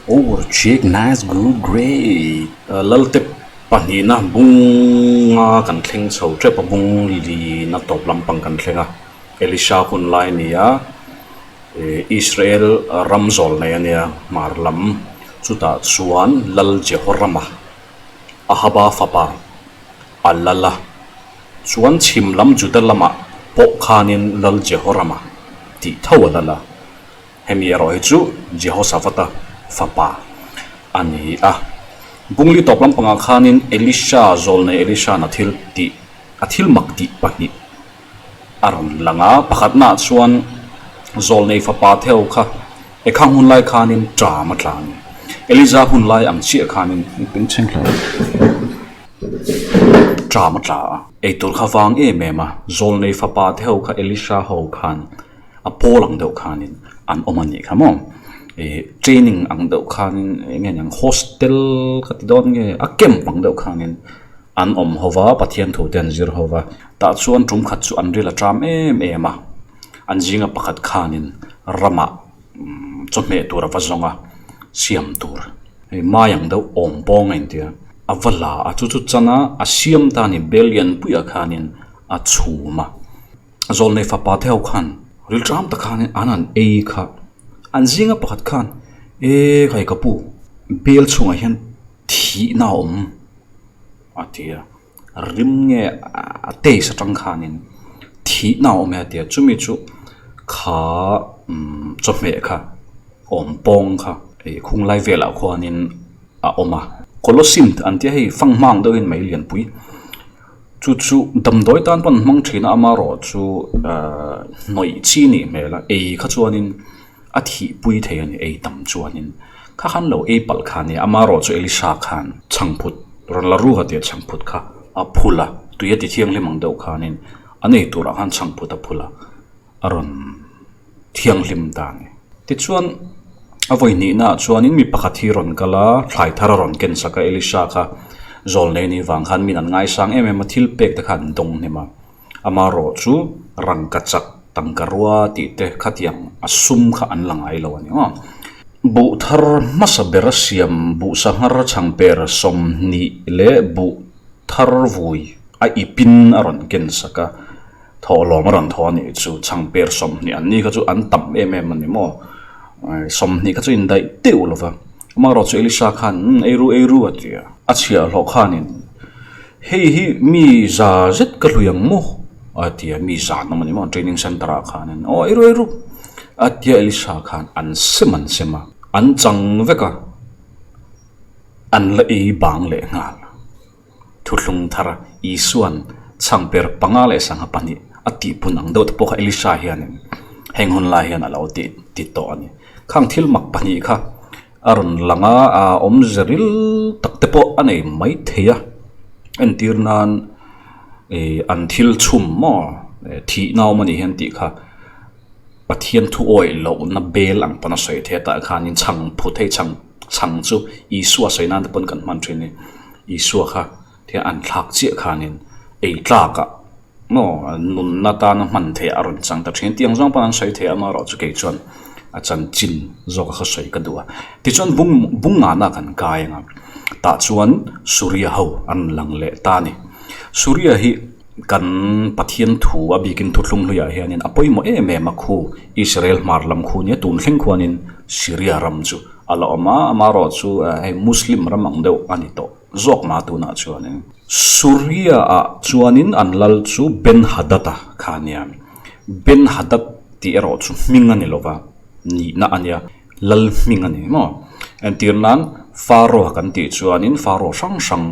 Oh check nice good great Lalte pahnihna bunga kan thleng chho tep a bung lina tawp lampang kan thleng a Elisha hun lai a ni a Israel ram zawl nei a nia hmar lam chutah chuan Lal Jehorama Ahaba fapa a lal a chuan chhim lam Juda lamah pawh khanin Lal Jehorama tih tho a lal a. Hemi erawh hi chu Jehoshaphat-a fapa a ni a. Bungli tawp lampangah khanin Elisha, zawlnei Elisha'n a thil tih, a thil mak tih pahnih a rawn lang a. Pakhatnaah chuan zawlnei fapa theu kha ekhang hun lai khanin ṭam a tla a ni. Elija hun lai ang chiah khanin ṭam a tla a. Eitur kha vang em em a, zawlnei fapa theu kha Elisha ho khan a pawl ang deuh khanin an awm a nih kha maw ih training ang deuh khanin eng nge niang hostel ka ti dawn nge a camp ang deuh khanin an awm ho va Pathian thu te an zir ho va tah chuan tum khat chu an ril a ṭam em em a an zinga pakhat khanin ramah chawhmeh tur a va zawng a siam tur hei mai ang deuh awm pawng a intia a va la a chu chu chana a siam ta a ni bel lian puiah khanin a chhum a. Zawlnei fapa te ho khan rilṭam tak khan an han ei kha an zinga pakhat khan e khai ka pu bel chhungah hian thihna a awm a ti a rim nge a taste atang khanin thihna a awm e a ti a chumi chu kha umm chawhmeh kha awm pawng kha ih khung lai velah khuanin a awm a Colosseum an tia hei fanghma ang deuhin mai lianpui. Chu chu damdawi tan pawn hmang thin a amaherawh chu ahh hnawih chi nih hmel a ei kha chuanin a thih pui thei a ni ei tam chuanin kha khan lo ei palh kha ania amaherawh chu Elisha khan chhangphut rawn la ruha tia chhangphut kha a phul a tui a ti thianghlim ang deuh khanin an ei turah khan chhangphut a phul a. a rawn thianghlim ta a ni. Tichuan, a vawi hnihnaah chuanin mi pakhat hi rawn kal a, thlai thar a rawn ken sak a, Elisha kha zawlnei ni vang khan min an ngaisang em em a, thil pek te kha an dawng hnem a. Amaherawh chu rangka chak, tangka rua tih te khatiang a sum kha an la ngai lo a ni maw. Buh thar hmasa ber a siam buh sanghar chhangper 20 leh buh thar vui a ipin a rawn ken sak a. Thawhlawm a rawn thaw a nih chu chhangper 20 an ni kha chu an tam em em a ni maw 20 kha chu indaih deuh lo va amaherawh chu Elisha khan umm ei ru ei ru a ti a a chhiahhlawh khanin hei hi mi za zet ka hlui ang maw a ti a mi zan awm a ni maw training center ah khanin aw ei ru ei ru a ti a Elisha khan an sem an sem a an chang vek a an la ei bang leh nghal. Thuthlung thar Isua'n chhangper panga leh sangha pahnih a tihpun ang deuh te pawh kha Elisha hianin heng hun lai hian a lo ti ti tawh a ni. Khang thil mak pahnih kha a rawn lang a, a awmze ril tak te pawh a nei mai thei a. Entir nan ih an thil chhum maw thihna awm a nih hian tih kha Pathian thu awih lohna bel ang pawn a sawi thei a tah khanin chhang phut hei chhang chhang chu Isua sawi nan te pawn kan hman thin a ni. Isua kha thian an thlak chiah khanin ei tlakah maw nunna tana hman theih a rawn chang ta thin. Tiang zawng pawn an sawi thei a, amaherawh chu kei chuan a chanchin zawka kha sawi ka duh a. Tichuan bung bung ngahna kan kai ang a, tah chuan Suria ho an lang leh ta a ni. Suria hi kan Pathian thu a bikin thuthlung hluiah hianin a pawimawh em em a, khu Israel hmar lam khu nia tun thleng khuanin Syria ram chu A la awm a, amaherawh chu hei Muslim ram ang deuh a ni tawh zawk mah tunah chuanin. Suria-ah chuanin an lal chu Ben-Hadad-a kha a nia. Ben-Hadad tih erawh chu hming a ni lo va, nihna a nia, lal hming a ni maw? Entir nan Pharaoh-a kan tih chuanin Pharaoh hrang hrang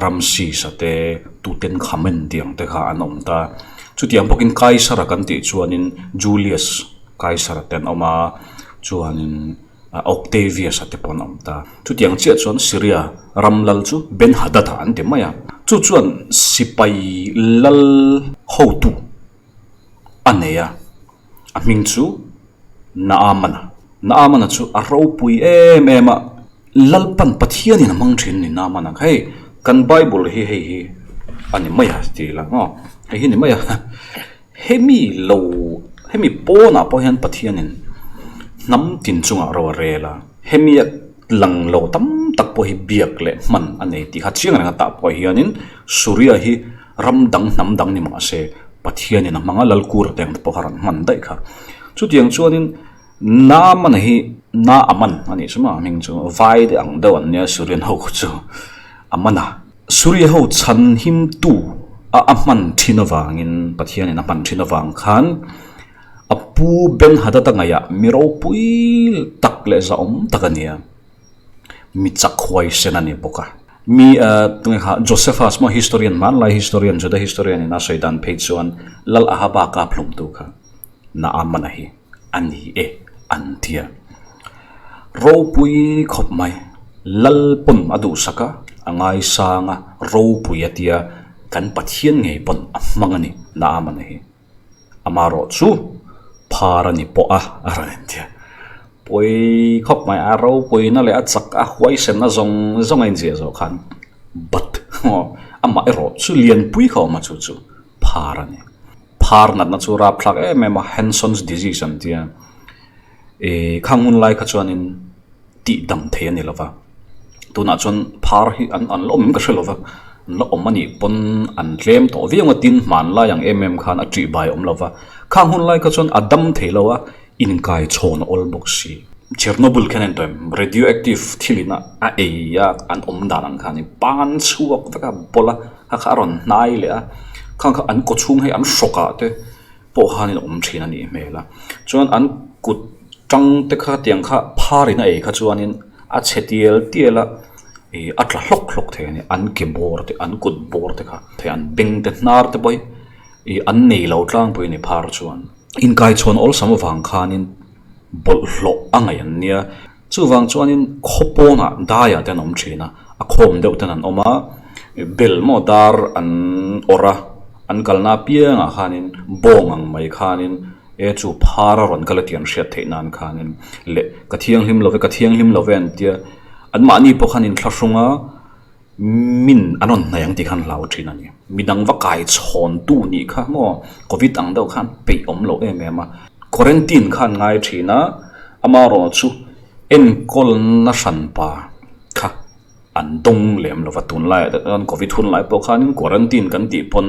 Ramses-a te, Tutankhamen tih ang te kha an awm ta. Chutiang bawkin Kaisara kan tih chuanin Julius Kaisara te an awm a, chuanin Octavius a te pawh an awm ta. Chutiang chiah chuan Syria ram lal chu Ben-Hadad-a an ti mai a. Chu chuan sipai lal hotu a nei a, a hming chu Naamana. Naamana chu a ropui em em a, Lalpan Pathianin a hmang thin a ni Naamana kha. Hei kan Bible hi hei hi a ni mai a ti ila maw, hei hi a ni mai a. Hemi lo, hemi pawnah pawh hian Pathianin hnam tin chungah ro a rel a, hemi a. lang lo tam tak pawh hi biak leh hman a nei tih kha chiang reng a tah pawh hianin Suria hi ram dang hnam dang ni mah se Pathianin a hmang a Lalkura te ang te pawh kha rawn hman daih kha. Chutiang chuanin Naamana hi Naaman a nih chu maw a hming chu vai te ang deuh an nia Surian ho kha chu a man a. Suria ho chhan him tu a a hman thin avangin Pathianin a hman thin avang khan A pu Ben-Hadad-a ngaihah mi ropui tak leh zahawm tak a ni a, mi chak huaisen a ni bawk a. Mi tunge kha Josephus maw historian hmanlai historian Juda historian in a sawi dan phei chuan Lal Ahaba kap hlumtu kha Naamana hi a ni e an ti a. Ropui khawp mai, Lal pawn a duhsak a, a ngaisang a, ropui a tia kan Pathian ngei pawn a hmang a ni Naamana hi. Amarawh chu phar a ni pawh a, a rawn intia. Pawi khawp mai, a ropuina leh a chak a huaisenna zawng zawng a inziah zawh khan but amah erawh chu lianpui kha awm a chu chu phar a ni. Phar natna chu rapthlak em em a, Hanson's disease an tia. Ih khang hun lai kha chuanin tih dam thei a ni lo va, tunah chuan phar hi an an la awm ka hre lo va, an la awm a nih pawn an tlem tawh viau a tin hmanlai ang em em khan a ṭih bai awm lo va, khang hun lai kha chuan a dam thei lo a, inkai chhawn a awl bawk si. Chernobyl khian a intuaim radioactive thil in a a ei a an awm dan ang khan pan chhuak vek a bawlh a, kha kha a rawn hnai leh a, khang kha an kawchhung hei an hrawk ah te. pawh khanin a awm thin a nih hmel a chuan an kut tang te kha tiang kha phar in a ei kha chuanin a chhe tial tial a ih a tla hlawk hlawk thei a ni an ke bawr te an kut bawr te kha thei an beng te hnar te pawh hi ih an nei lo tlangpui a ni phar chuan inkaichhawn awlsam avang khanin bawlhhlawh a ngaih an nia chuvang chuanin khaw pawnah daiah te an awm thin a a khawm deuh ten an awm a bel maw dar an awrh a an kalna apiangah khanin bawng ang mai khanin e chu phar a rawn kal a tih an hriat theih nan khanin leh ka thianghlim lo ve ka thianghlim lo ve an tia anmahni pawh khan inthlahrung a. Min an rawn hnaih ang tih khan hlau thin a ni. Midang va kai chhawntu nih kha maw Covid ang deuh khan peih awm loh em em a. Quarantine khan ngai thin a, amaherawh chu enkawlna hranpa kha an dawng lem lo va. Tunlaiah te chuan Covid hun lai pawh khanin quarantine kan tih pawn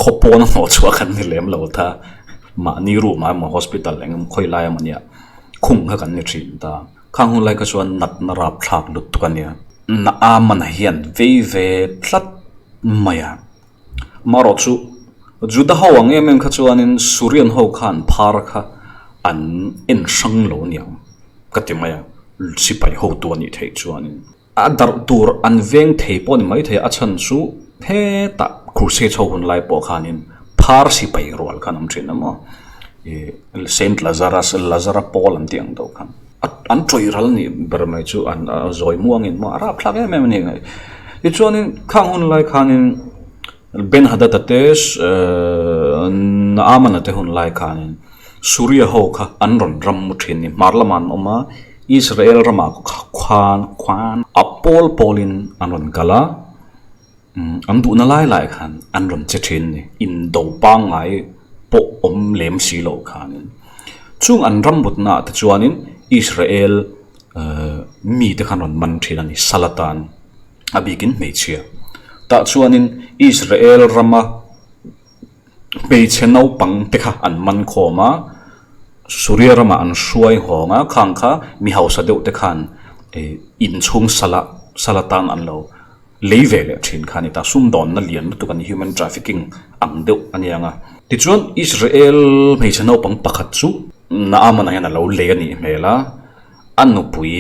khaw pawn a hnawh chhuah kan ni lem lo ta. Mahni room ah emaw hospital eng emaw khawi lai emaw nia khung kha kan ni thin ta. Khang hun lai kha chuan natna rapthlak lutuk a nia. Naamana hian vei ve tlat mai a. Marawh chu Juda ho ang em em kha chuanin Surian ho khan phar kha an en hrang lo aniang ka ti mai a, sipai hotu a nih theih chuanin. A darh tur an veng thei pawh a ni maithei a, a chhan chu hetah Crusades ho hun lai pawh khanin phar sipai rual khan awm thin a maw, ih Saint Lazarus, Lazara Paul an tih ang deuh khan an tawih ral nih ber mai chu an zawi muangin maw a rapthlak em em a ni. Tichuanin khang hun lai khanin Ben Hadad-a te Naamana te hun lai khanin Suria ho kha an rawn ram mu thin ni hmar lamah an awm a, Israel ramah khan khan a pawl pawlin an rawn kal a, an duhna lai lai khan an rawn che thin ni, indo pangngai pawh awm lem si loh khanin. Chung an ram mutnaah te chuanin Israel mite khan rawn man thin a ni, sal atan a bikin hmeichhia. Tah chuanin Israel rama. Hmeichhe naupang te kha an man khawm a, Suria ramah an hruai hawng a, khang kha mi hausa deuh te khan ih inchhung sala sala tan an lo lei ve leh thin kha a ni ta, sumdawnna lian lutuk a ni, human trafficking ang deuh a nia nga. Tichuan Israel hmeichhe naupang pakhat chu Naaman-a hian a lo lei a nih hmel a, a nupui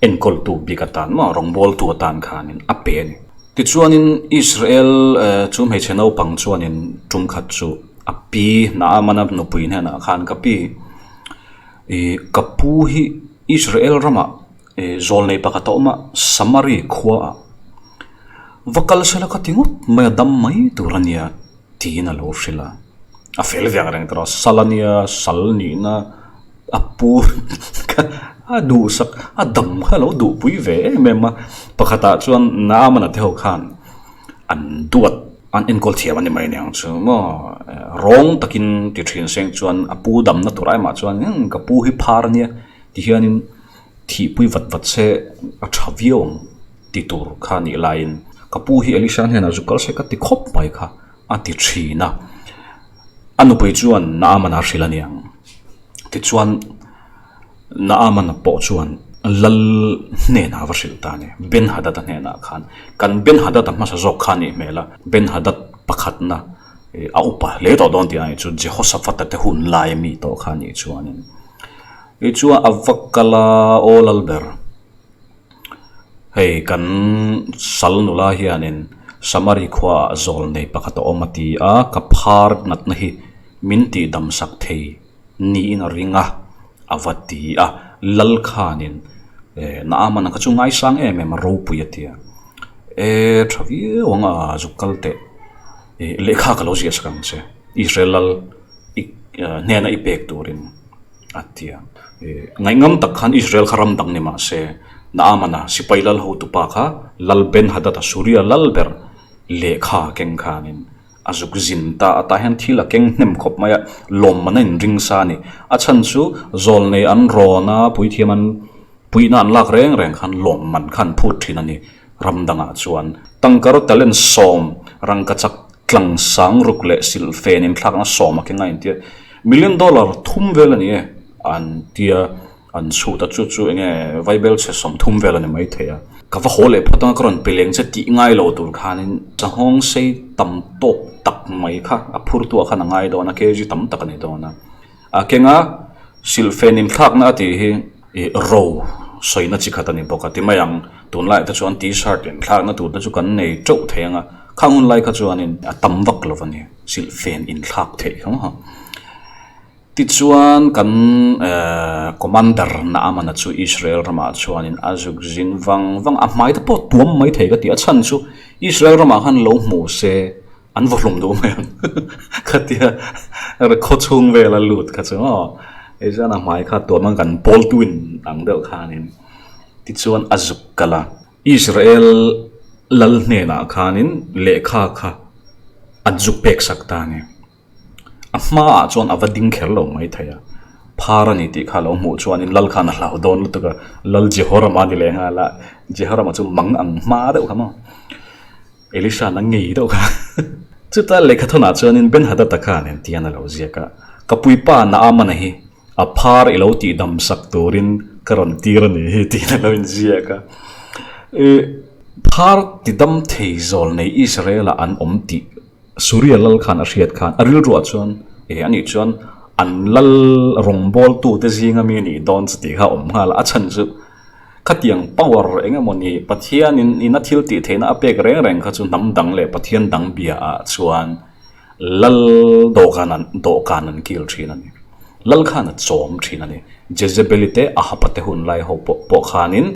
enkawltu bik atan maw rawngbawltu atan khanin a pe a ni. Tichuanin Israel chu hmeichhe naupang chuanin tum khat chu a pi Naamana nupui hnenah khan ka pi ih ka pu hi Israel ramah ih zawlnei pakhat a awm a Samari khuaah va kal sela ka ti ngawt mai a dam mai tur a nia. Tiin a lo hrilh a, a fel ve ang reng tawh a, sal a nia, sal nihna a pu kha a duhsak a dam kha a lo duhpui ve em em a, pakhatah chuan Naamana te ho khan an duat an enkawl thiam a ni mai aniang chu maw rawng takin ti thin seng chuan a pu damna tur aimah chuan ka pu hi phar a nia ti hianin. Thihpui vat vat se a tha viau ang ti tur kha nih laiin ka pu hi Elisha hnenah zu kal se ka ti khawp mai kha a ti thin a. A nupui chuan Naamana a hrilh a niang. Tichuan Naamana pawh chuan lal hnenah a va hrilh ta a ni. Ben-Hadad-a hnenah khan kan Ben-Hadad-a hmasa zawk kha a nih hmel a, Ben-Hadad pakhatna a upa hle tawh dawn tih a nih chu Jehoshaphat-a te hun laia mi tawh kha a nih chuanin. Kei chuan a va kal a aw lal ber. Hei kan sal nula hianin Samari khuaah zawl nei pakhat a awm a ti a, ka phar natna hi min tih dam sak thei niin a ring a, a va ti a. Lal khanin Naamana kha chu ngaisang em em a ropui a ti a, E tha viau ang a zuk kal teh, lehkha ka lo ziah sak ang che, Israel lal i hnena i pek turin. A ti a. Ngaihngam tak khan Israel kha ram dang ni mah se, Naamana sipai lal hotupa kha Lal Ben-Hadad-a Suria lal ber lehkha keng khanin a zuk zin ta a. Tah hian thil a keng hnem khawp mai a, lawmman a inring sa a ni. A chhan chu zawlnei an rawn a, puithiam an puihna an lak reng reng khan lawmman kha an phut thin a ni. Ram dangah chuan tangkar talent sawm rangkachak Tlang sang ruk leh silhfen inthlakna sawm a keng a intia million dollar thum vel a ni e an tia an chhut a chu chu enge vaibel chhe 30 vel a ni mai thei a. Ka va haw leh phawt anga ka rawn pe leng che tih ngai lo tur khanin sanghawng sei tam tawk tak mai kha a phurtuah khan a ngai dawn a kg tam tak a ni dawn a. A kenga silhfen inthlakna a tih hi ih ro sawina chi khat a ni bawk a ti mai ang. Tunlaiah te chuan t-shirt inthlakna tur te chu kan nei teuh thei ang a, khang hun lai kha chuanin a tam vak lo a ni silhfen inthlak theih kha maw. Tichuan kan ehh commander Naamana chu Israel ramah chuanin a zuk zin vang vang a, a hmai te pawh tuam mai thei ka ti a chhan chu Israel ramah khan lo hmu se An va hlum duh mai ang khatia khaw chhung vel a lut kha chu aw hei chuan a hmai kha tuam ang kan pawl twin ang deuh khanin tichuan a zuk kal a Israel lal hnenah khanin lehkha kha an zuk pek sak ta a ni a hmaah chuan a va ding kher lo mai thei a phar a ni tih kha a lo hmuh chuanin lal khan a hlau dawn lutuk a lal Jehoram a ni leh nghal a Jehoram-a chu mang ang hma deuh kha maw. Elisha na ngei deuh kha. Chuta lehkha thawnah chuanin Ben-Hadad-a khan engtian a lo ziak a, Ka puipa Naamana hi a phar i lo tihdam sak turin ka rawn tir a ni hi tiin a lo inziak a. Phar tidam thei zawl nei Israel-ah an awm tih Suria lal khan a hriat khan a rilruah chuan e anih chuan an lal rawngbawltute zinga mi nih dawn chu tih kha a awm nghal a, a chhan chu Khatiang power eng emaw ni Pathianin ina thil tih theihna a pek reng reng kha chu hnam dang leh Pathian dang bia ah chuan lal dawhkan an dawhkan an kil thin a ni. Lal khan a chawm thin a ni. Jezebeli te Ahaba te hun lai ho pawh pawh khanin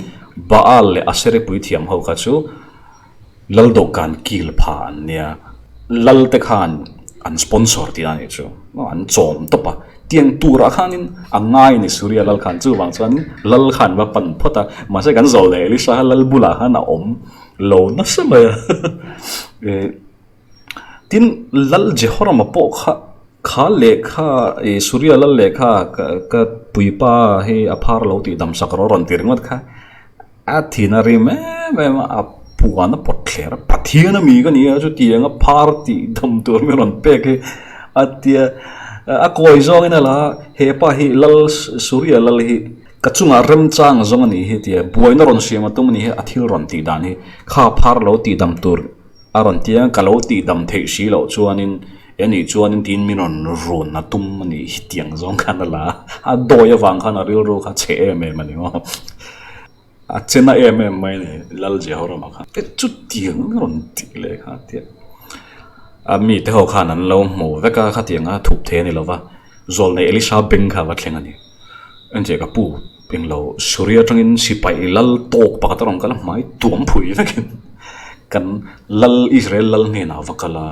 Baal leh Aseri puithiam ho kha chu Lal dawhkan kil pha an nia, lal te khan an sponsor tih a nih chu, an chawm tawp a, tiang turah khanin a ngai a ni Suria lal khan, chuvang chuanin lal khan va pan phawt a, mahse kan zawh leh Elisha kha lal bulah khan a awm lo nasa mai a, tin lal Jehorama pawh kha kha lehkha ih Suria lal lehkha ka puipa hi a phar lo tih dam sak rawh a rawn ti ringawt kha. A thin a rim em em a, a puan a pawt thler a, Pathian a mi ka ni a, chutiang a phar tih dam tur mi rawn pek hi a tia, a kawi zawngin a la a, he pa hi lal Suria lal hi ka chungah remchang zawng a nih hi tia buaina rawn siam a tum a nih hi a thil rawn tih dan hi kha phar lo tih dam tur a rawn tia ka lo tih dam theih si loh chuanin e nih chuanin tiin min rawn run a tum a nih hi tiang zawng khan a la a, a dawi avang khan a rilru kha chhe em em a ni maw. A che na em em mai a ni Lal Jehorama khan e chutiang a rawn tih leh kha tia a mite ho khan an lo hmu vek a khatiang a thup thei a ni lova Zawlnei Elisha beng kha a va thleng a ni. Enche ka pu englo Suria atangin sipai lal tawk pakhat a rawn kal a hmai tuam phui vekin kan lal Israel lal hnenah a va kal a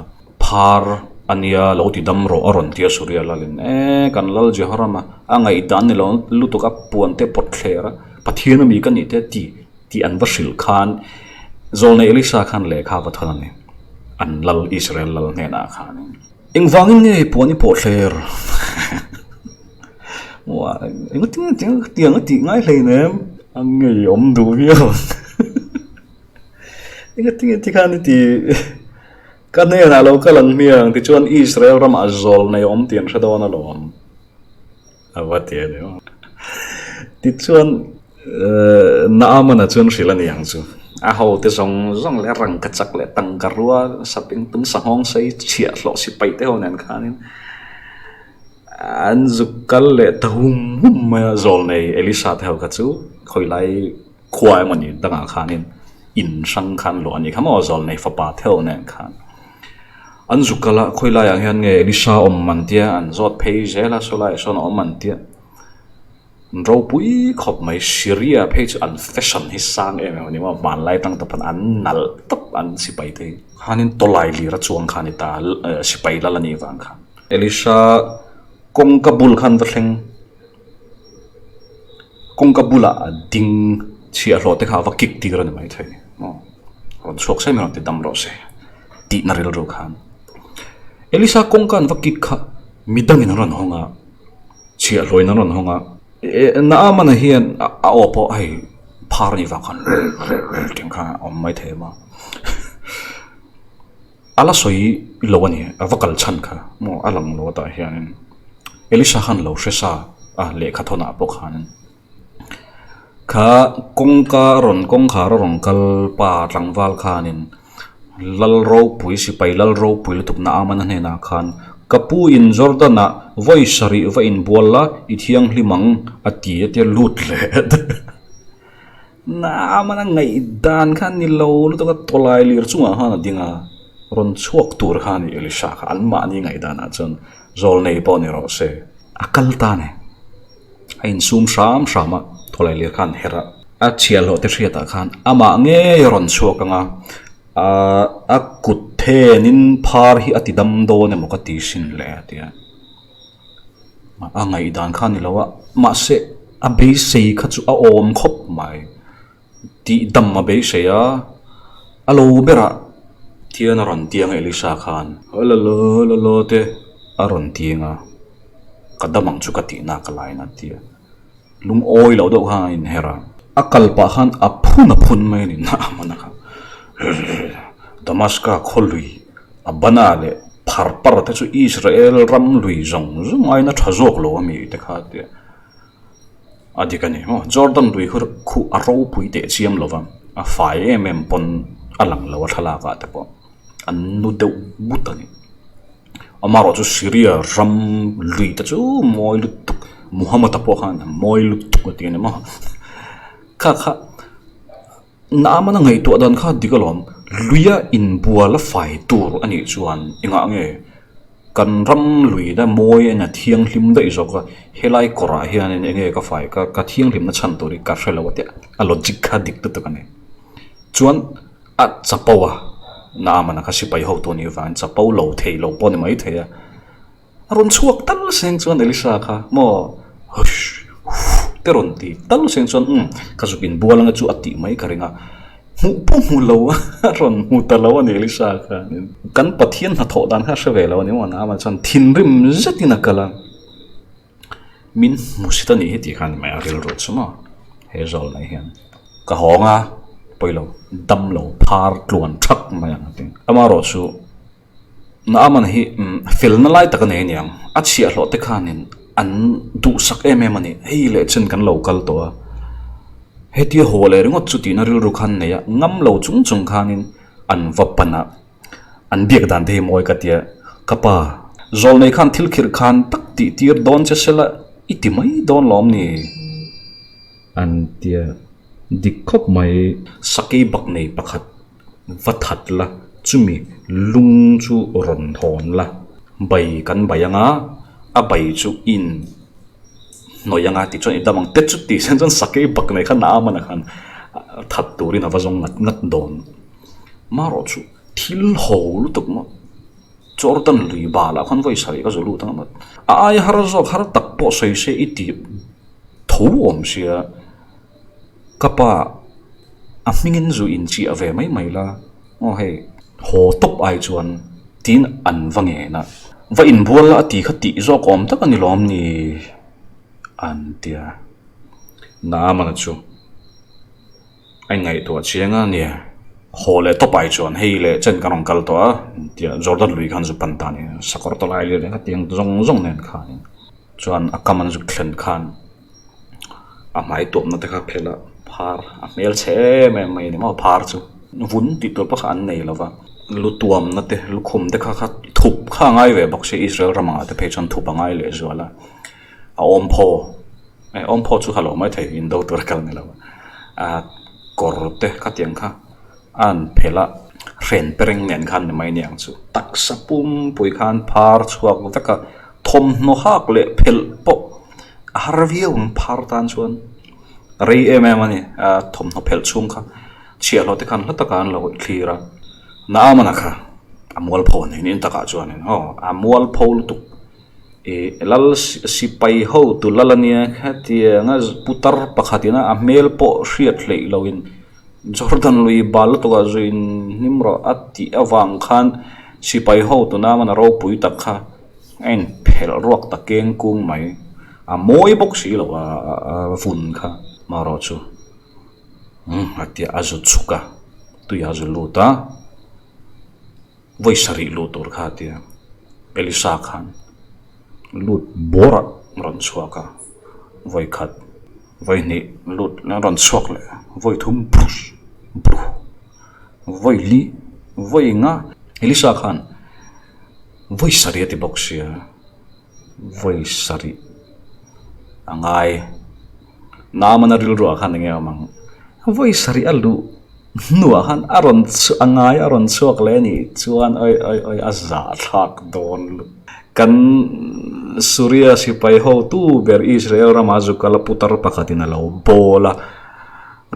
phar a nia lo ti dam rawh a rawn ti a Suria lalin e kan lal Jehoram a a ngaihdan ni lo lutuk a puan te pawt thler a Pathian a mi ka nih te ti tih an va hrilh khan Zawlnei Elisha khan lehkha a va thawn a ni an lal Israel lal hnenah khanin. Engvangin nge puan i pawh thler? Engati nge tiang a tih ngai hleinem? A ngeiawm duh viau ang. Engatinge tikhan i ti? Ka hnenah lo kal ang hmiang tichuan Israel ramah zawl nei awm tih an hre dawn alawm. A va ti a ni maw? Tichuan Naamana chuan hrilh a ni ang chu. A hote zawng zawng leh rangka chak leh tangka rua saping tum sanghawng sei chhiah hlawh sipai te ho nen khanin an zuk kal leh ta hum hum mai a, zawlnei Elisha te ho kha chu khawilai khua emaw ni dangah khanin in hrang khan luah a ni kha maw zawlnei fapa te ho nen khan. An zuk kal a, khawi laiah hian nge Elisha awm an tia, an zawt phei zel a, saw laiah sawn a awm an tia. An ropui khawp mai, Syria phei chu an fashion hi sang em em a ni maw, hmanlai atang tawp an nalh tawp an sipai te hi. Khanin tawlai lir a chuang kha a ni ta, sipai lal a nih vang khan. Elisha kawngka bul khan va thleng, kawngka bulah a ding chhiahhlawh te kha a va kick tir a ni maithei maw, rawn chhuak se mai rawn ti dam rawh se. Tihna rilru khan Elisa kawngka an va kik kha midangin an rawn hawng a, chhiahhlawin an rawn hawng a, Naamana hian a aw pawh hei phar a nih vang khan tih ang khan a awm mai thei a maw. A la sawi lo a ni, a va kal chhan kha maw a lang lo atah hianin Elisa khan lo hre sa a lehkha thawnah pawh khanin. Kha kawngka rawn kawngkhar a rawn kal pa tlangval khanin lal ropui sipai lal ropui lutuk na Amana hnenah khan ka pu in Jordan ah vawi sarih va inbual la i thianghlim ang a ti a tia lut leh na Amana ngaihdan kha ni lo lutuk a tawlai lir chungah khan a ding a rawn chhuak tur kha a ni Elisha kha anmahni ngaihdanah chuan zawlnei pawh ni rawh se a kal ta a ni. A insum hram hram a, thawlai lir khan herh a. A chhiahhlawh te hriatah khan amah ngei a rawn chhuak ang a, aaa a kut thenin phar hi a ti dam dawn emaw ka ti sin le a ti a. A ngaihdan kha a ni lo a, mahse a beisei kha chu a awm khawp mai. Tih dam a beisei a, a lo berah thian a rawn tiang a Elisa khan. Halala halala te a rawn tiang a, ka dam ang chu ka tih nak a lain a ti a, lungawi loh deuh khan a inher a. A kal pah khan a phun a phun mai a ni Naaman a kha Damaska khaw lui a bana leh phar par te chu Israel ram lui zawng zawng aiin a tha zawk lo a mi te kha a ti a. A dik a ni maw? Jordan lui khu khuh a ropui teh chiam lo va, a fai em em pawn a lang lo a thlalak ah te pawh an nu deuh but a ni. Amaherawhchu Syria ram lui te chu mawi lutuk Muhammad-a pawh khan a mawi lutuk a ti a ni maw? Kha kha Naamana ngaihtuah dan kha dik alawm, luia inbual a fai tur a nih chuan engah nge kan ram lui na mawi a thianghlim daih zawk a, helai kawrah hianin enge ka fai ka ka thianghlimna chhan tur hi ka hre lo a tia a logic kha dik lutuk a ni. Chuan a chapo a, Naamana kha sipai hotu a nih avangin chapo lo thei lo pawh a ni maithei a. A rawn chhuak tal seng chuan Elisa kha maw hush huff te rawn ti tal seng chuan umm ka zuk inbual anga chu a tih mai ka ring a, hmuh pawh hmu lo a rawn hmu ta lo a ni Elisa khanin kan Pathian hnathawh dan kha a hre ve lo a ni maw Naamah chuan thinrim zetin a kal a, min hmu sit a nih hi tih khan mai a rilru chu maw he zawlnei hian ka hawng a pawilo damlo phar tluan thak mai ang a ti amaherawhchu. Naaman hi felna lai tak a nei aniang, a chhiahhlawh te khanin an duhsak em em a ni, hei leh chen kan lo kal tawh a, hetia haw leh ringawt chu tihna rilru khan nei a, ngam lo chung chung khanin an va pan a, an biak dan te hi mawi ka tia, ka pa, zawlnei khan thil khirh khan tak tih tir dawn che sela i ti mai dawn lawm ni? An tia dik khawp mai. Sakei bak nei pakhat Va that la, chumi lung chu rawn thawn la, bai kan bai anga, a bai chu in hnawih anga tih chuan i dam ang te chu tih sen chuan sakei bak nei khan a amana khan that turin a va zawng ngat ngat dawn. Marawh chu thil ho lutuk maw Jordan lui balah khan vawi sarih ka zu lut ang a, a aia har zawk har tak pawh sawi se i tih tho awm sia. Ka pa, a hmingin zu inchiah ve mai mai la, aw hei, haw tawp ai chuan tiin an va ngen a, va inbual la a ti kha tih zawk awm tak a ni lawm ni? An ti a, Naamana chu. A inngaihtuah chiang a nia. Haw leh tawp ai chuan hei leh chen kan rawn kal tawh a tia Jordan lui khan zu pan ta a ni. Sakawr tawlai leh leh hetiang zawng zawng nen khanin chuan a kam an zuk thlen khan a hmai tuamna te kha phelh a phar a hmel chhe em em mai a ni maw phar chu vun tih tur pawh kha an nei lo va lu tuamna te lukhum te kha kha thup kha a ngai ve bawk si Israel ramah te phei chuan thup a ngai leh zual a a awmphaw eh awmphaw chu kha lo mai thei in do tur a kal ni lo a kawr te khatiang kha a an phelh a hren pereng nen khan ni mai aniang chu taksa pumpui khan phar chhuak vek a thawmhnaw hak leh phelh pawh a har viau ang phar tan chuan rei em em a ni a thawmhnaw phelh chhung kha chhiahhlawh te khan hla takah an lo thlir a Naamana kha a mualpho a ni niin takah chuanin aw a mualpho lutuk. Ih lal sipai hotu lal ania hetianga putar pakhatin a hmel pawh hriat hleih loin Jordan lui bal lutukah zuin hnim rawh a tih avang khan sipai hotu naman a ropui tak kha a inphelh ruak ta keng kung mai a mawi bawk si lo a vun kha marawh chu umm a tia a zu chhuk a tui a zu lut a. Vawi sarih luh tur kha tia Elisa khan lut bawr ah rawn chhuak a, vawi khat vawi hnih lut a rawn chhuak leh vawi thum brush bruh vawi li vawi nga Elisa khan vawi sarih a ti bawk sia vawi sarih a ngai Naamana rilruah khan eng nge awm ang vawi sarih a luh. Hnuah khan a rawn a ngai a rawn chhuak leh a nih chuan awi awi awi a zahthlak dawn lutuk. Kan Suria sipai hotu ber Israel rama zu kal a putar pakhatin a lo bawl a,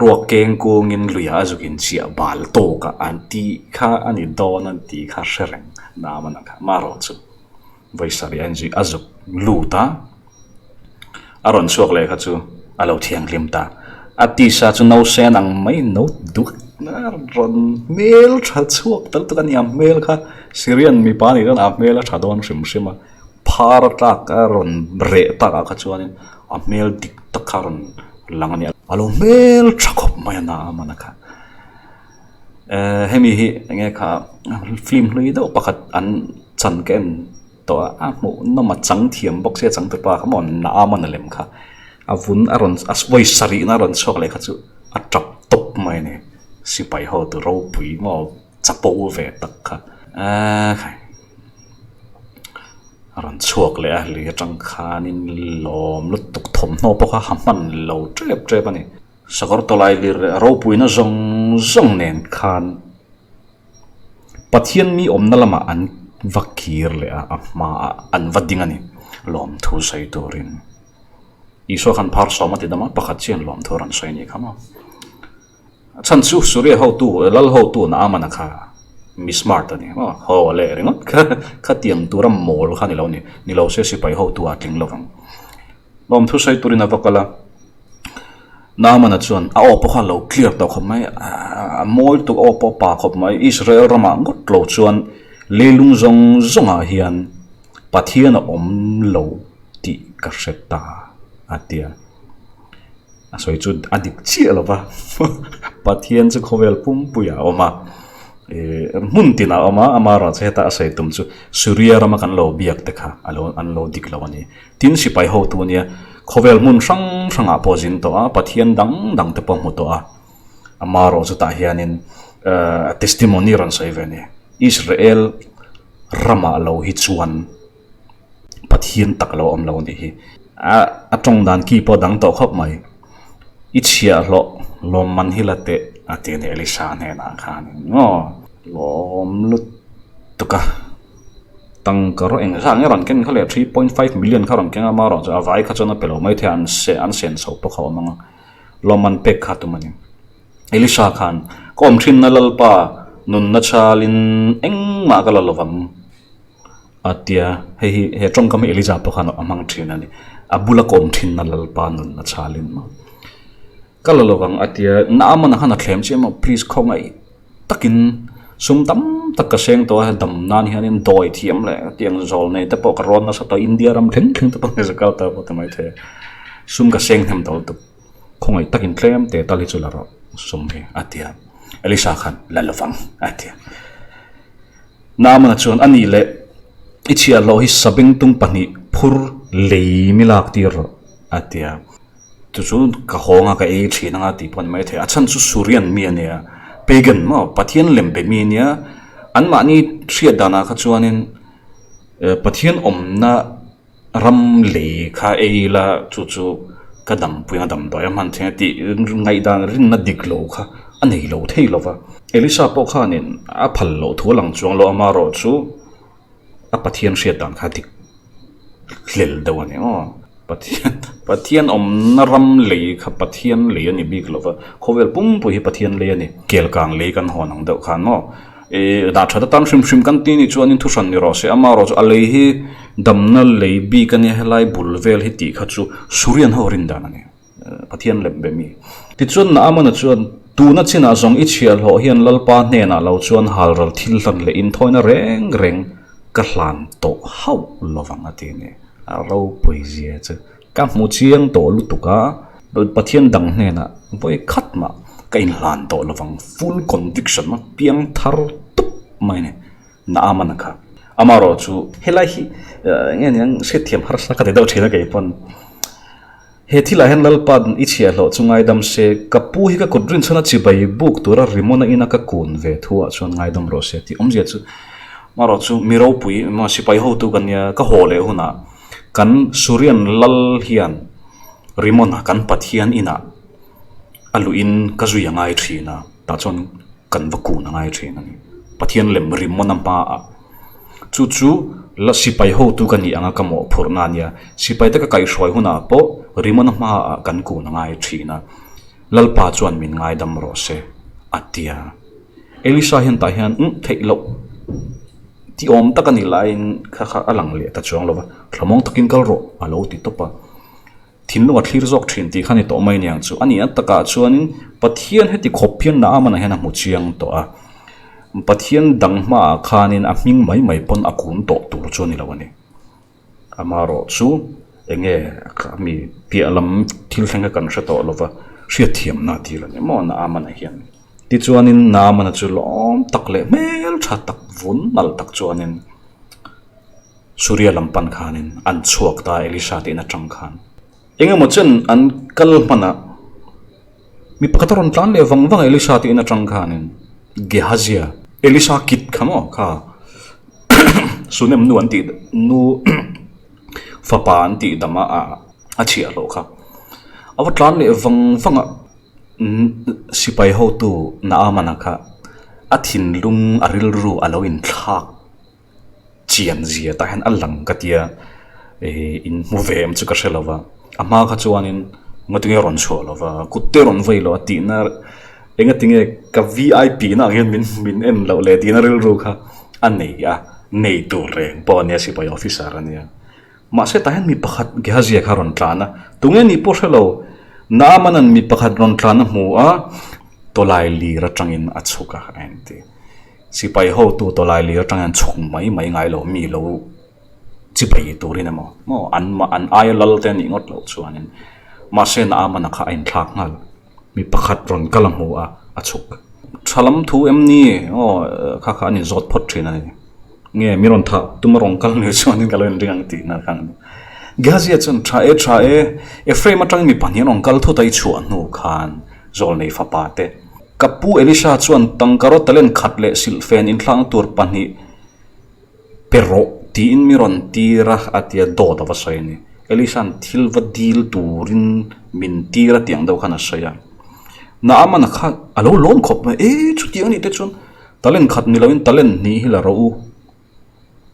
ruak keng kungin luiah a zuk inchiah bal tawk a an tih kha a ni dawn an tih kha hre reng Naamana kha marawh chu. Vawi sarih a inzui a zuk lut a, a rawn chhuak leh kha chu a lo thianghlim ta. A tisa chu no sen ang mai no duk a rawn hmel tha chhuak ta lutuk a ni. A hmel kha Syrian mipa nih chuan a hmel a tha dawn hrim hrim a, phar a tlak a rawn reh takah kha chuanin a hmel dik tak kha a rawn lang a ni. A lo hmel tha khawp mai a Naamana kha. Ehh hemi hi eng nge kha film hlui deuh pakhat an chan ka en tawh a a hmuh nawm a chang thiam bawk sia changtu pa kha maw Naamana lem kha a vun a rawn a vawi sarih na a rawn chhuak leh kha chu a tap tawp mai a ni sipai ho tu ropui maw chapo ve tak kha ehh a rawn chhuak leh a lui atang khanin lawm lutuk thawmhnaw pawh kha ha hman lo tep tep a ni. Sakawr tawlai lir leh ropuina zawng zawng nen khan Pathian mi awmna lamah an va kir leh a, a hmaah an va ding a ni lawmthu sawi turin. Isua khan phar sawm a ti dam a, pakhat chian lawmthu a rawn sawi a nih kha maw. A chhan chu Suria hotu, lal hotu Naamana kha mi smart a ni maw, haw leh ringawt kha khatiang tura mawl kha ni lo ni, ni lo se sipai hotu a tling lovang. Lawmthu sawi turin a va kal a, Naamana chuan a aw pawh kha a lo clear tawh khawp mai, a mawi lutuk aw pawh a pa khawp mai, Israel ramah ngawt lo chuan leilung zawng zawngah hian Pathian a awm lo tih ka hre ta a ti a. A sawi chu a dik chiah lo va, Pathian chu khawvel pumpuiah a awm a, ih hmun tinah a awm a, amaherawhchu heta a sawi tum chu Suria rama kan lo biak te kha a lo an lo dik lo a ni. Tin sipai hotu ania khawvel hmun hrang hrangah pawh zin tawh a, Pathian dang dang te pawh hmu tawh a, amaherawh chutah hianin eh testimony rawn sawi ve a ni. Israel ramah lo hi chuan. Pathian tak lo awm lo a nih hi. A a tawng dan ki pawh a dang tawh khawp mai. I chhiahhlawh lawmman hi la teh a ti a ni Elisa hnenah khan aw lawm lutuk a tangka rawh engzah nge rawn ken kha le 3.5 million kha rawn keng a amaherawh chu a vai kha chuan a pe lo mai thei a an se an sen chho pawh kha a awm ang a lawmman pek kha a tum a ni. Elisa khan ka awm thinna Lalpa nunna chalin engmah ka la lovang. A tia, hei hi he tawngkam hi Elija pawh khan a hmang thin a ni. A bula ka awm thinna Lalpa nun a chhalin maw. Ka la lovang a tia, Naamana khan a thlem chiah maw, please khawngaih takin sum tam tak ka seng tawh a, dam nan hianin dawi thiam leh tiang zawl nei te pawh ka rawn nasa tawh, India ram thleng thleng te pawh ka kal tawh pawh ti maithei a, sum ka seng hnem tawh lutuk, khawngaih takin tlem te tal hi chu la rawh. sum hi, a ti a. Elisha khan, La lovang, a ti a. Naamana chuan, A nih leh, i chhiahhlawh hi sabengtung pahnih phur lei mi lak tir rawh, a ti a. Chu chu ka hawng a, ka ei thin anga tih pawh a ni maithei. A chhan chu Surian mi a nia, pagan maw, Pathian lem be mi a nia. Anmahni hriat danah kha chuanin Pathian awmna ram lei kha ei ila chu chu ka dampui anga damdawi a hman thei a tih ngaihdan rinna dik lo kha a nei lo thei lo va. Elisa pawh khanin a phal loh thu a lang chuang lo, amaherawhchu a Pathian hriat dan kha dik hlel deuh a ni aw. Pathian Pathian awmna ram lei kha Pathian lei a ni bik lo va, khawvel pumpui hi Pathian lei a ni. Kelkang lei kan hawn ang deuh khan maw ih dah that atan hrim hrim kan ti nih chuanin thuhran ni rawh se, amaherawh chu a lei hi damna lei bik a nia helai bul vel hi tih kha chu Surian ho rin dan a ni. Pathian lem be mi. Tichuan Naamana chuan, Tuna chinah zawng i chhiahhlawh hian Lalpa hnenah lo chuan halral thil hlan leh inthawina reng reng ka hlan tawh hauh lovang a ti a ni. A ropui zia chu ka hmu chiang tawh lutuk a, Pathian dang hnenah vawi khat mah ka inhlan tawh lovang, full conviction a piang thar tup mai a ni. Naamana kha. Amaherawh chu helai hi eng nge niang hriatthiam harsa ka ti deuh thin a keipawn. He thilah hian Lalpa'n i chhiahhlawh chu ngaidam se, ka pu hi ka kut rinchhan a chibai buk tura Rimona ina ka kun ve thu ah chuan ngaidam rawh se tih awmzia chu marawh chu mi ropui emaw sipai hotu ka nia ka haw leh hunah kan Surian lal hian Rimona kan Pathian inah a luhin ka zui a ngai thin a, tah chuan kan va kun a ngai thin a ni. Pathian lem Rimona hmaah. Chu chu la sipai hotu ka nih anga ka mawhphurhna a nia. Sipaite ka kaihhruai hunah pawh Rimona hmaah kan kun a ngai thin a. Lalpa chuan min ngaidam rawh se, a ti a. Elisa hian tah hian umm theih loh ti awm tak a nih laiin kha kha a lang leh ta chuang lo va, Thlamawng takin kal rawh, a lo ti tawp a. Thinlung a thlir zawk thin tih kha ni tawh mai niang chu. A nih a takah chuanin Pathian heti khawp hian Naaman-a hian a hmu chiang tawh a. Pathian dang hmaah khanin a hming mai mai pawn a kun tawh tur chu a ni lo a ni. Amaherawh chu eng nge mi piah lam thil thleng kha kan hre tawh lo va, hriatthiamna a dil a ni maw Naaman-a hian. Tichuanin Naaman-a chu lawm tak leh hmeltha tak vun nalh tak chuanin, Suria lam pan khanin an chhuak ta Elisha tihna atang khan. Engemaw chen an kal hman a, mi pakhat a rawn tlan leh vang vang a Elisha tihna atang khanin Gehazia, Elisha kit kha maw kha Sunem nu an tih nu fapa an tih dam a a chhiahhlawh kha. A va tlan leh vang vang a, sipai hotu Naamana kha a thinlung a rilru a lo inthlak. Chian zia tah hian a lang ka tia ih in hmu ve em chu ka hre lo va, a hma kha chuanin ngatinge rawn chhuah lo va, kut te rawn vei lo a tihna engatinge ka vip na ang hian min min en loh leh tihna rilru kha a nei a, nei tur reng pawh a nia sipai officer a nia. Mahse tah hian mi pakhat Gehazi kha a rawn tlan a, tunge nih pawh hre lo, Naamana'n mi pakhat rawn tlan a hmu a, tawlai lir atangin a chhuk a a inti. Sipai hotu tawlai lir atang hian chhuk mai mai ngai lo mi lo chibai turin emaw maw an an aia lal te anih ngawt loh chuanin mahse Naamana kha a inthlak nghal mi pakhat rawn kal a hmu a a chhuk tha lam thu em ni aw kha kha an inzawt phawt thin a ni nge mi rawn thah tuma rawn kal ni chuanin ka lo inring ang tihna kha a ni Gehazi chuan tha e tha e Ephraim atangin mi pahnih an rawn kal thut a i chhuah hnu khan Zawlnei fapa te Ka pu Elisha chuan tangkaraw talent khat leh silhfen inthlakna tur pahnih pe rawh tiin mi rawn tir a, a ti a, dawt a va sawi a ni. Elisha'n thil va dil turin min tir a tih ang deuh khan a sawi a. Naamana kha a lo lawm khawp mai, E, chutiang anih te chuan talent khat ni loin talent hnih hi la rawh u.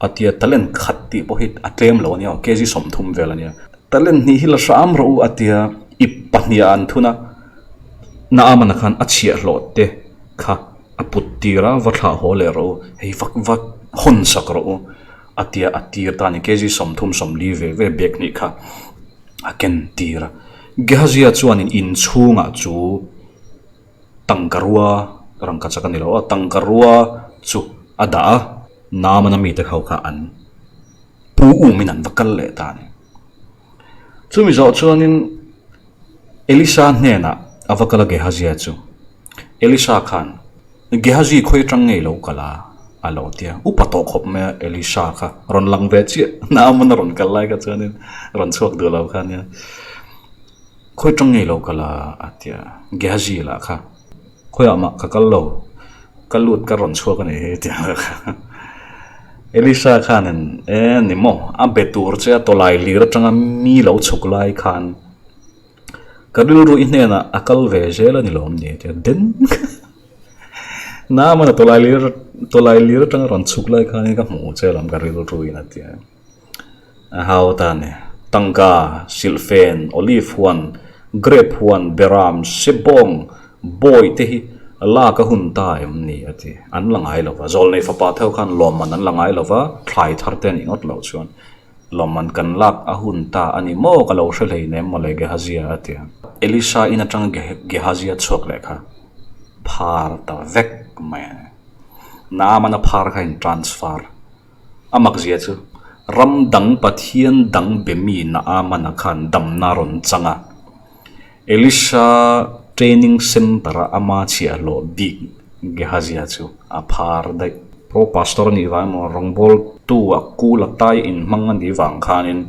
A tia talent khat tih pawh hi a tlem lo a nia aw, kg 30 vel a nia. Talent hnih hi la hram rawh u a tia ip pahniha an thun a, Naamana khan a chhiahhlawh te kha a put tir a, va thlah haw leh rawh u, hei va va hawn sak rawh u a tia a tir ta a ni, kg 30 40 ve ve bag hnih kha a ken tir a. Gehazia chuanin inchhungah chu. Tangkarua rangkachak a ni lo a, tangkarua chu a dah a, Naamana mite ho kha an pu umin an va kal leh ta a ni. Chumi zawh chuanin Elisa hnenah a va kal a Gehazia chu. Elisha khan, Gehazi khawi atang ngei lo kal a? a lo ti a. Upa tawh khawp mai a Elisha kha rawn lang ve chiah. Naaman a rawn kal lai kha chuanin rawn chhuak duh lo kha nia. Khawi atang ngei lo kal a? a ti a. Gehazi lah kha, Khawiah mah ka kal lo, ka lut ka rawn chhuak a nih hi ti a kha. Elisha khanin, E ni maw, a be tur che a tawlai lir atanga mi lo chhuk lai khan ka rilru i hnenah a kal ve zel a ni lawm ni ti a den Naaman a tawlai lir tawlai lir atanga rawn chhuk lai khanin ka hmuh che alawm ka rilru in a ti a. A hau ta a ni. Tangka, silhfen, olive huan, grape huan, beram, sebawng, bawi te hi lak a hun ta em ni a ti. An la ngai lo va. Zawlnei fapa theuh khan lawmman an la ngai lo va, thlai thar te a nih ngawt loh chuan lawmman kan lak a hun ta a ni maw ka lo hre hlei nem mawle Gehazia a ti a. Elisha in atanga Gehazia chhuak leh kha phar ta vek mai a ni. Naaman a phar kha in transfer. A makzia chu ram dang Pathian dang be mi Naamana khan damna rawn chang a. Elisha training center-a ama chhiahhlawh bik Gehazia chu a phar daih. Pro pastor a nih vang emaw rawngbawltu a kul a tai inhmang a nih vang khanin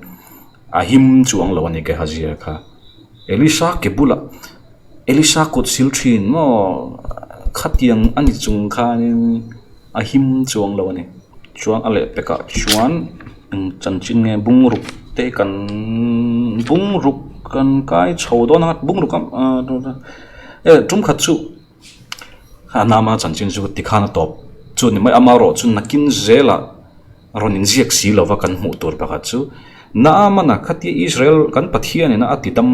a him chuang lo a ni Gehazia kha. Elisha ke bulah Elisha kut sil thin maw khatiang a ni chung khanin a him chuang lo a ni. Chuan a lehpekah chuan eng chanchin nge bungruk te kan bungruk kan kai chho dawn a bungruk a e tum khat chu a nama chanchin chu tikhan a tawp chu ni mai amaherawh chu nakin zelah rawn inziak si lova kan hmuh tur pakhat chu Naamana khatia Israel kan Pathianin a ti dam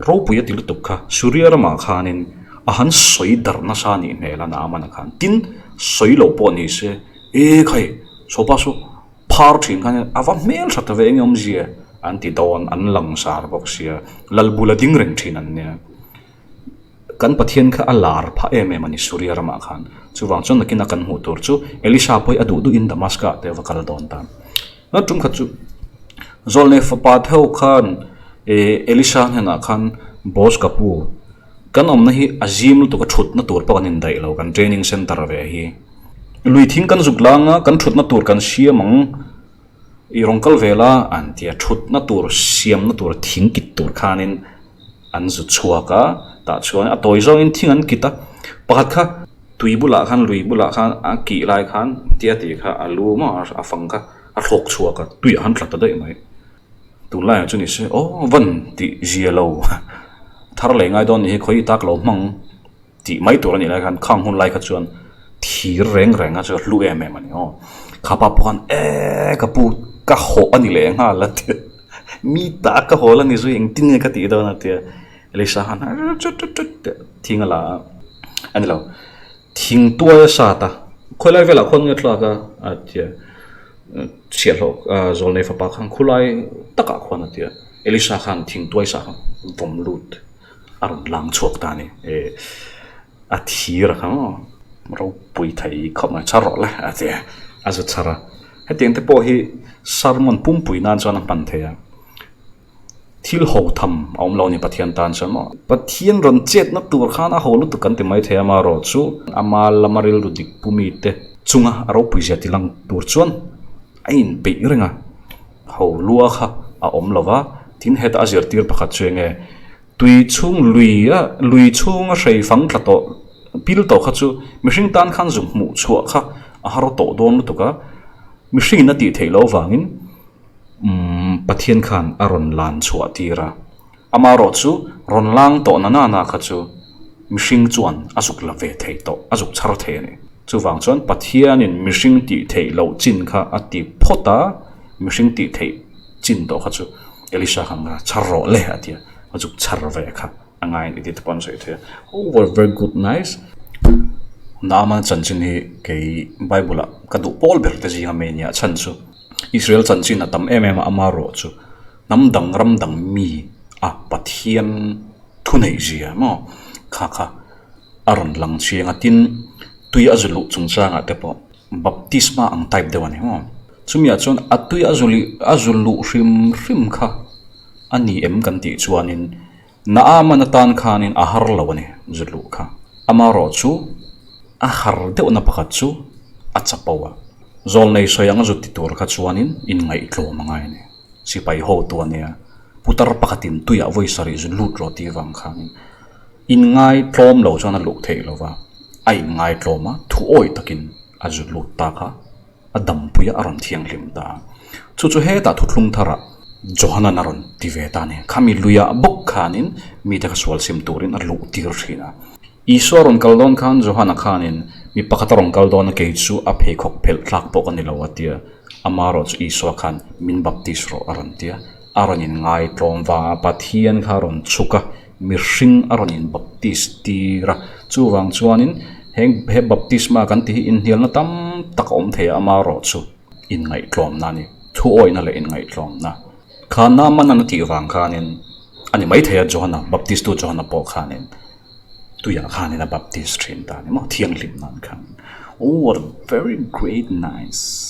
ropui a ti lutuk kha Suria ramah khanin a han sawi darh nasa a nih hmel a Naamana khan tin sawi loh pawh ni se e khai sawpa saw phar thin khan a va hmel tha ta ve eng awmzia an ti dawn an langsar bawk sia Lalbula ding reng thin an nia. Kan Pathian kha a lar phah em em a ni Suria ramah khan. Chuvang chuan nakina kan hmuh tur chu Elisha pawh hi a duh duhin Damaska ah te va kal dawn ta. A tum khat chu Zawlnei fapa theuh khan Elisha hnenah khan Boss ka pu, kan awmna hi a zim lutuk a thutna tur pawh kan indaih lo kan training center ve hi. Lui thing kan zuk lang a, kan thutna tur kan siam ang. I rawn kal ve la an ti a, thutna tur siamna tur thing kit tur khanin an zu chhuak a, tah chuan a tawi zawngin thing an kit a, pakhat kha tui bulah khan lui bulah khan a kih lai khan tia tih kha a lu maw a fang kha a thlawk chhuak a, tuiah khan tla ta daih mai. Tunlaiah chu ni se aw van tih zia lo thar leh ngai dawn ni hi khawi tak lo hmang. Tih mai tur a nih lai khan khang hun lai kha chuan thir reng reng a chu hlu em em a ni aw. Kha pa pawh khan eee ka pu ka hawh a ni leh nghal a tia mi ta ka haw la ni zui engtin nge ka tih dawn a tia Elisa khan tut tut tut thing a la a a ni lo thing tuai a sat a khawilai velah khawn nge tlak a a tia chhiahhlawh zawlnei fapa khan khulai takah khuan a tia Elisa khan thing tuai sah kha vawm lut. A rawn lang chhuak ta a ni. Eh, a thir a kha maw? Ropui thei khawp mai, chhar rawh le a ti a, a zu chhar a. Hetiang te pawh hi sermon pumpui nan chuan a hman thei a. Thil ho tham a awm lo a ni Pathian tan chuan maw? Pathian rawn chetna tur khan a ho lutuk kan ti mai thei a, amaherawh chu ama lama rilru dik pu mite chunga a ropui zia ti lang tur chuan a inpeih reng a. Ho lua kha a awm lo va, tin heta a zirtir pakhat chu enge tui chhung lui a lui chhunga hrei fang tla tawh pil tawh kha chu mihring tan khan zuk hmuh chhuah kha a har tawh dawn lutuk a, mihringin a tih theih loh avangin umm Pathian khan a rawn lan chhuah tir a, amaherawh chu rawn lang tawh na nana kha chu mihring chuan a zuk la ve thei tawh a zuk chhar thei a ni. Chuvang chuan Pathianin mihring tih theih loh chin kha a ti phawt a, mihring tih theih chin tawh kha chu Elisha khan a chhar rawh le a ti a, a zuk chhar ve kha a ngai a ni tih te pawh an sawi thei a. Over very good nice. Naaman chanchin hi kei Bible ah ka duh pawl ber te zinga mi a nia chhan chu Israel chanchin a tam em em a amaherawh chu hnam dang ram dang mi a Pathian thuneih zia maw kha kha a rawn lang chiang a, tin tui a zu luh chungchangah te pawh baptisma ang type deuh a ni maw? Chumiah chuan a tui a zu lih a zu luh hrim hrim kha a ni em kan tih chuanin Naaman atan khanin a har lo a ni zu luh kha. Amaherawhchu, a har deuhna pakhat chu a chapo a. Zawlnei sawi anga zut ti tur kha chuanin inngaihtlawm a ngai a ni. Sipai hotu a nia, putar pakhatin tuiah vawi sarih zu lut rawh tih vang khanin inngai tlawm lo chuan a luh theih lo va, a inngai tlawm a, thu awih takin a zu lut ta kha a dampui a, a rawn thianghlim ta a. Chu chu hetah thuthlung tharah Johanan a rawn ti ve ta a ni. Khami luiah bawk khanin mite kha sual sim turin a luh tir thin a. Isua rawn kal dawn khan Johana khanin mi pakhat a rawn kal dawn a, kei chu a pheikhawk phelh tlak pawh ka ni lo a ti a. Amaherawh chu Isua khan min baptis rawh a rawn ti a. A rawn inngai tlawm vang a, Pathian kha a rawn chhuk a, mihring a rawn inbaptis tir a. Chuvang chuanin heng he baptisma kan tih hi inhnialna tam tak a awm thei a, amaherawh chu inngaihtlawmna a ni, thuawihna leh inngaihtlawmna. Kha Naaman-an a tih vang khanin a ni maithei a, Johana, Baptistu Johana pawh khanin tuiah khanin a baptis thin ta a ni maw, thianghlim nan khan. Oh, what a very great nice.